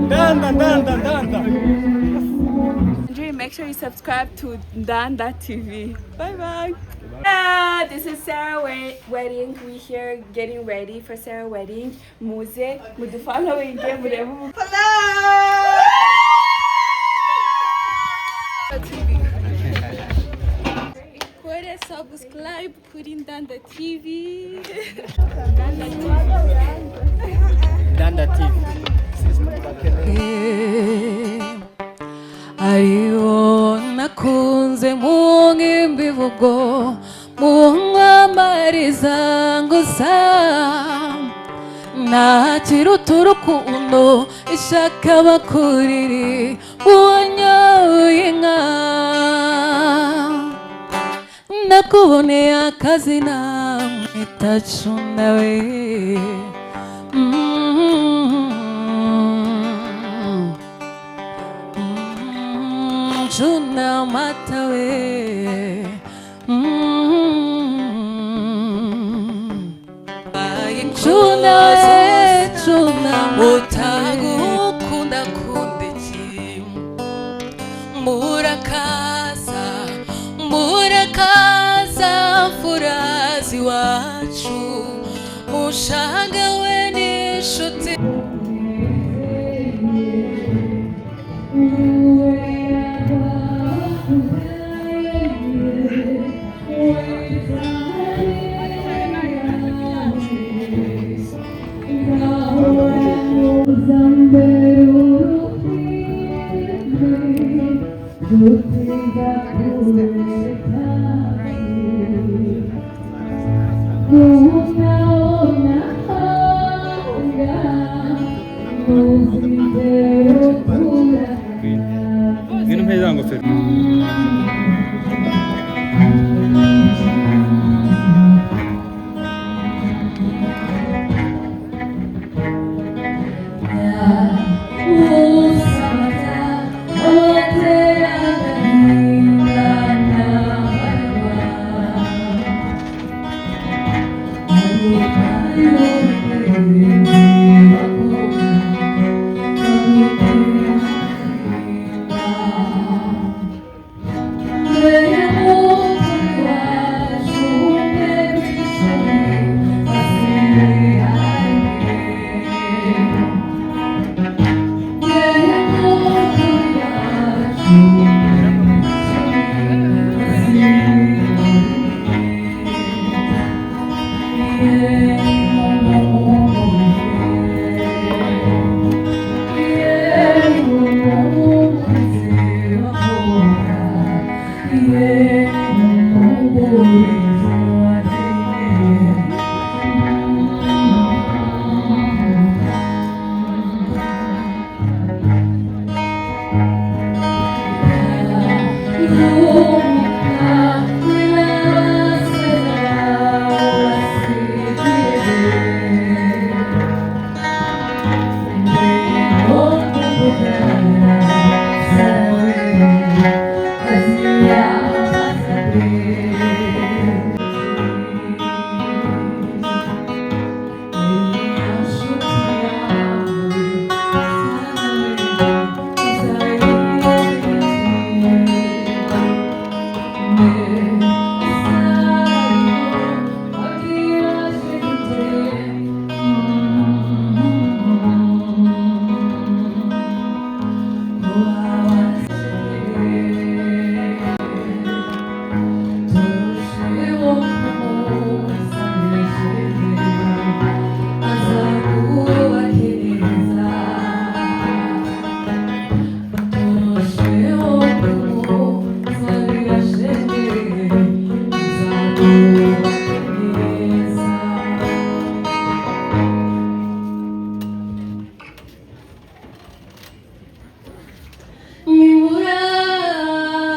Ndanda, Ndanda, Ndanda. Make sure you subscribe to Ndanda TV. Bye bye. Yeah, this is Sarah wedding. We here getting ready for Sarah wedding. Muze, mudu following. Hello. TV. Kore subscribe kuri Ndanda TV. Ndanda TV. Ndanda TV. Ariwo nakunze mu nk'imbivugo mu nkwamariza ngusa ntakiruta urukundo ishaka bakuriri uwanyoye inka nakuboneye akazina mwita Cunda we. Cunda mata we. Cunda we, Cunda utagukunda kunda iki murakaza murakaza furazi wacu mushanga we n'inshuti. Ngwino mpe za ngofero.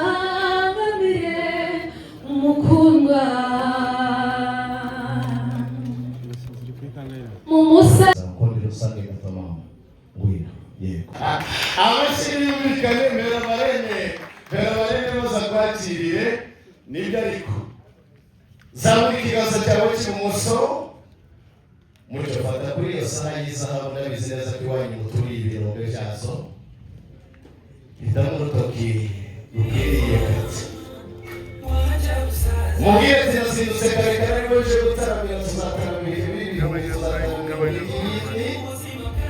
Nimurangamire umukundwa mumusa Kundi rusange gatamama ngwino yego. Amashyi yumvikane. Mbera marene, mbera marene, maze akwakirire. Nibyo, ariko zamura ikiganza cyawe cy'ibumoso. Mucyo, fata kuri iyo saha y'izahabu. Ndabizi neza ko iwanyu muturiye ibirombe byazo.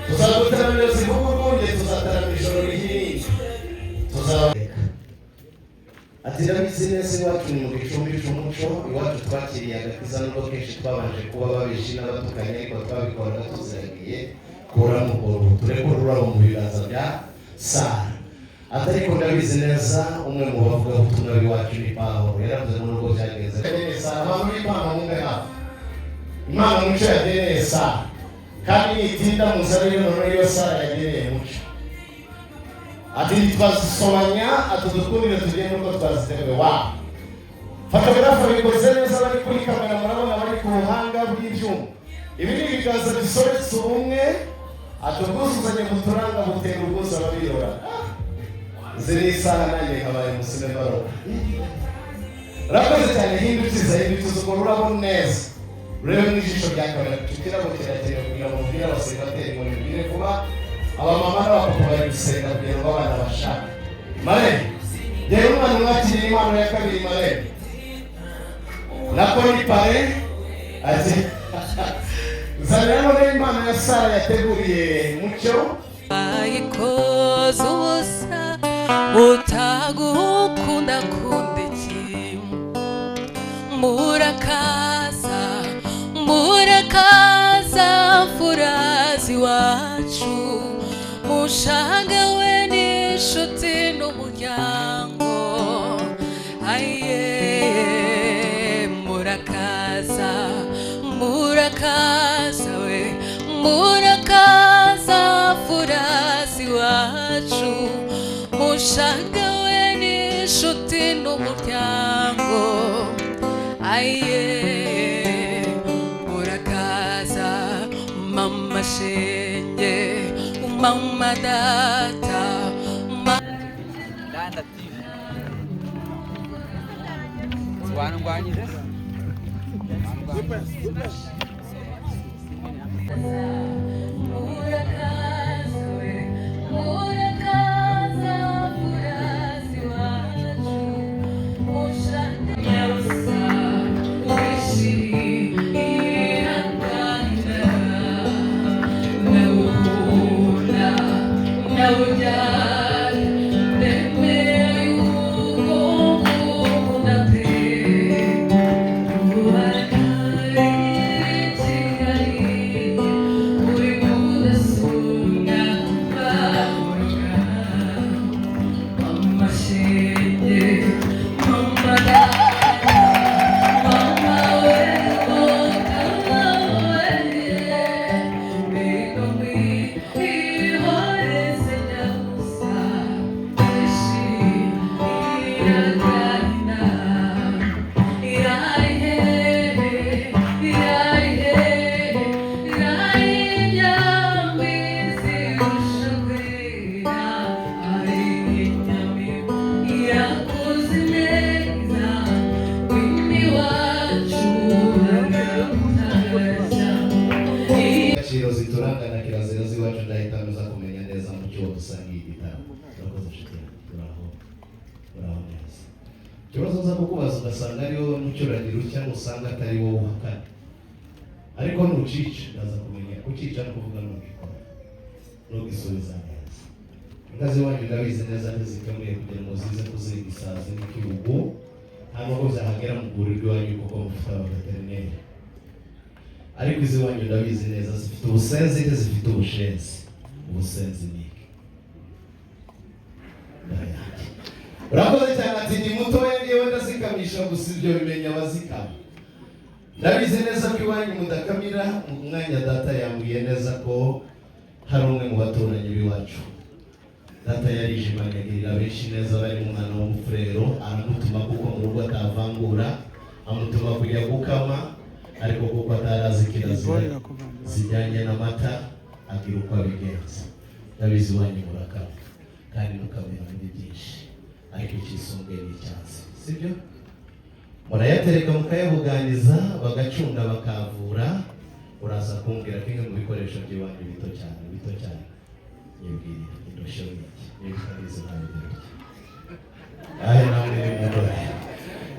Tuzagutaramira zivuga urwunge, tuzatarama ijoro rihirinze, tuzabeka. Ati: "Ndabizi neza, iwacu ni mu gicumbi cy'umuco. Iwacu twakiriye agakiza, nubwo kenshi twabanje kuba babishi n'abatukanye, ariko twabikoraga tuziragiye. Kuramo urwo, tureke ururabo mu biganza bya Sara." Ati: "Ariko ndabizi neza, umwe mu bavugabutumwa b'iwacu ni Pawulo, yaravuze ngo nubwo byagenze neza, abantu b'Imana mumbe hafi Imana Muco yageneye Sara, kandi nitinda muzanire noneho iyo Sara yageneye Muco." Ati: "Ntitwazisobanya." Ati: "Dukundire tugende uko twaziteguye." Wa photographe bikoze neza, bari kuri kamera, murabona bari ku buhanga bw'ibyuma. Ibi ni ibiganza bisobetse ubumwe. Ati: "Ubwuzuzanye buturanga butera ubwuzu ababirora." Izi ni isaha, nanjye nkabaye umusine baroga. Urakoze cyane. Hindukiza, hindukiza urwo rurabo neza, urebe mu ijisho rya kamera. Icyo kirabo kirakenewe kugira ngo mubwire abaseribateri ngo nibwire vuba. Abamama n'abapapa bari gusenga kugira ngo abana bashake. Marraine rero, umwana mwakiriye impano ya kabiri. Marraine nako ni parrain. Ati: "Zanira none impano ya Sara yateguriye Mucyo." Bayikoze ubusa, utagukunda kunda iki? Murakaza, murakaza, mfurazi wacu, mushagawe n'inshuti n'umuryango. Aye, murakaza, murakaza we, murakaza, mfurazi wacu, mushagawe n'inshuti n'umuryango. Aye, murakaza, mama shenge, mama data. Ndanda TV. Warangwanyije? Murakaza we, murakaza, mfurazi wacu, mushagawe wishiri irangana, nawukunda nawujyana, nemera yuko ngukunda pe. Agaciro zituranga na kirazira z'iwacu. Ndahita nza kumenya neza mu cyo dusangiye igitaramo. Urakoze nshuti yanjye. Uraho, uraho neza. Ikibazo nza kukubaza, ugasanga ari wowe mucyuragiro cyangwa usanga atari wowe uhakana, ariko nucica ndaza kumenya kucica no kuvuga nugikora nugisubiza neza. Inka z'iwanyu ndabizi neza ntizikemuye kugira ngo zize kuziga isazi n'ikibugu, nta nubwo byahagera mu rwuri rw'iwanyu kuko mufite abaveterineri. Ariko iz'iwanyu ndabizi neza zifite ubusenzi, ntizifite ubushenzi. Ubusenzi ni iki? Ndayanjye. Urakoze cyane. Ati: "Ndi mutoya, ngewe ndazikamisha gusa, ibyo bimenya abazikama." Ndabizi neza ko iwanyu mudakamira mu mwanya. Data yambwiye neza ko hari umwe mu baturanyi b'iwacu data yarijimanye, agirira benshi neza, bari umwana w'umufurero, aramutuma kuko mu rugo atavangura, amutuma kujya gukama, ariko kuko atarazi kirazira zijyanye n'amata, agira uko abigenza. Ndabizi iwanyu murakama kandi mukamera muri byinshi, ariko icyisumbuye ni icyansi, sibyo? Murayatereka mukayabuganiza, bagacunda, bakavura. Uraza kumbwira kimwe mu bikoresho by'iwanyu bito cyane, bito cyane. Nyibwirira, indosho ni iki? Niba utabizi ntabigira utya. Ahe namwe ni mundore.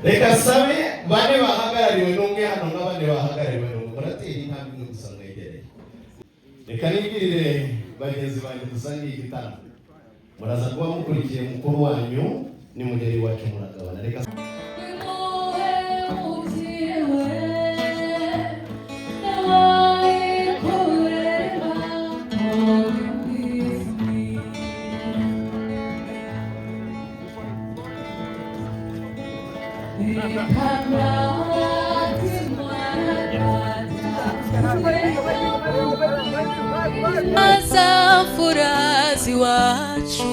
Reka sabe bane bahagarariwe n'umwe hano na bane bahagarariwe n'umwe. Muratera intambwe imwe gusa mwegereye. Reka nibwirire bagenzi banjye dusangiye igitaramo, muraza kuba mukurikiye mukuru wanyu, nimugera iwacu muragabana. Reka Azamfurazi wacu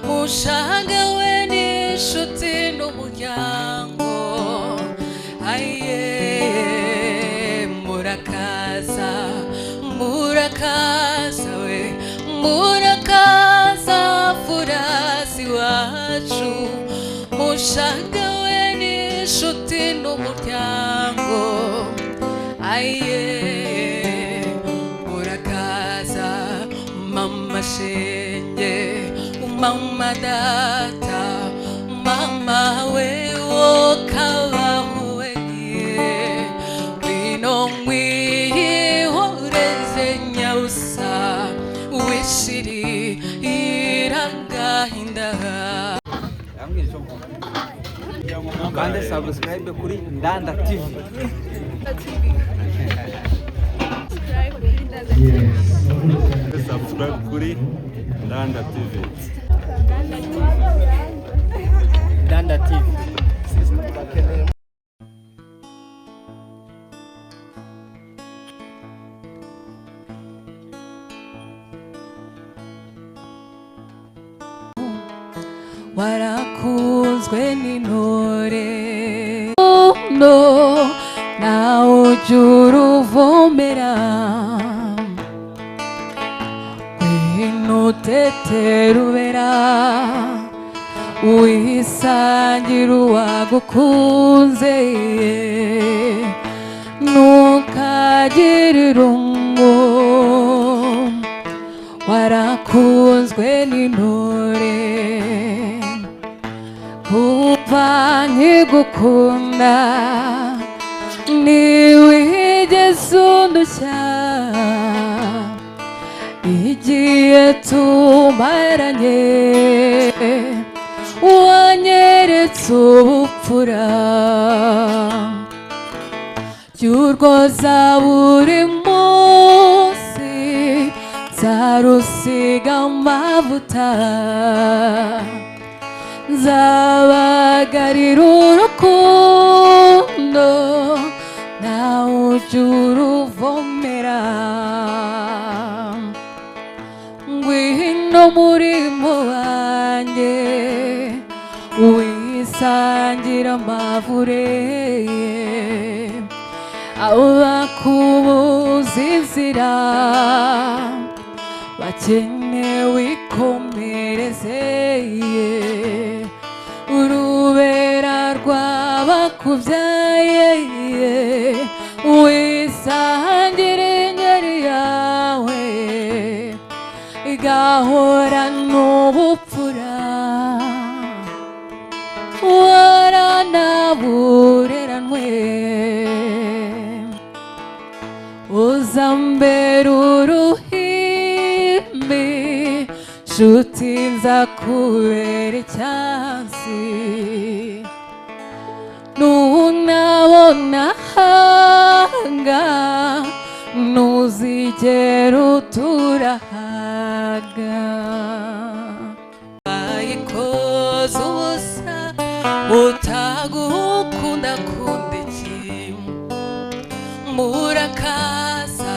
mushagawe n'inshuti n'umuryango, aye murakaza, murakaza we, murakaza furazi wacu mushagawe n'inshuti n'umuryango, aye murakaza mama shenge, mama data, mama we wokabahuwe ngwino nkwihoreze nyabusa wishiri iragahinda. Yambwira icyo mvuga. Mukande subscribe kuri Ndanda TV. Subscribe kuri Ndanda TV. Ndanda TV. Warakunzwe n'intore no nawe ujya uruvomera, ngwino utete rubera, wisangira uwagukunze, ntukagire irungu, warakunzwe n'intore. Kuva nkigukunda ntiwigeze undushya, igihe tumaranye wanyeretse ubupfura, by'urwoza buri munsi nzarusiga amavuta, nzabagarira urukundo nawe ujya uruvomera, ngwino murimo wanjye wisangira amavure, abakubuza inzira bakenewe ikomereze, urubera rw'abakubyaye wisangire inyeri yawe igahora n'ubupfura, waranabureranwe uzambera uruhimbi, nshuti nzakubera icyansi, nunabona hanga ntuzigera uturahaga, bayikoze ubusa utagukunda kunda iki, murakaza,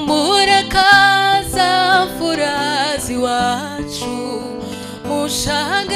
murakaza mfurazi wacu mushaka.